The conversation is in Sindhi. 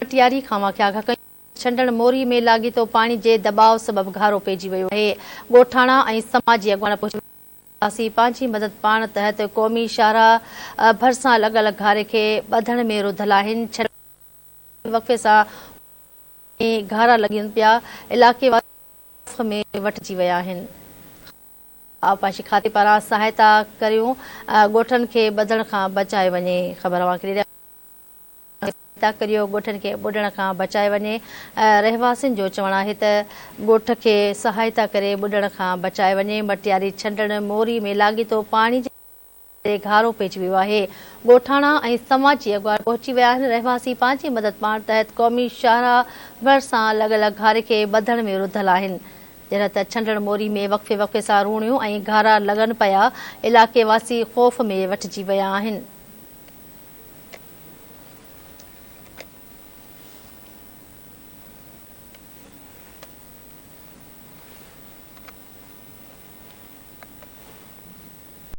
مٽياري کان واقع ڇنڊڻ موري ۾ لاڳيتو پاڻي جي دٻاء سبب گهارو پئجي ويو آهي، ڳوٺاڻا ۽ سماجي اڳواڻ پهچي واسي پنهنجي مدد پاڻ تحت قومي شاهراهه ڀرسان لڳل گهاري کي ٻڌڻ ۾ رڌل آهن، ڇنڊڻ وقفي سان ۾ گهارا لڳن پيا، علائقي واسي خوف ۾ وٺجي ويا آهن. آبپاشي کاتي پاران سهائتا ڪريون، ڳوٺن کي ٻڌڻ کان بچايو وڃي، خبر اوهان کي ڏئي رهيا آهيون. ڪريو ڳوٺن کي ٻڏڻ کان بچايو وڃي، رهواسين جو چوڻ آهي ته ڳوٺ کي سهائتا ڪري ٻڏڻ کان بچايو وڃي، مٽياري ڇنڊڻ موري ۾ لاڳيتو پاڻي جي ڪري گهارو پئجي ويو آهي، ڳوٺاڻا ۽ سماجي اڳواڻ پهچي ويا آهن، رهواسي پنهنجي مدد پاڻ تحت قومي شاهراهه ڀرسان لڳل گهاري کي ٻڌڻ ۾ رڌل آهن، جڏهن ته ڇنڊڻ موري ۾ وقفي وقفي سان روڻيون ۽ گهارا لڳن پيا، علائقي واسي خوف ۾ وٺجي ويا آهن.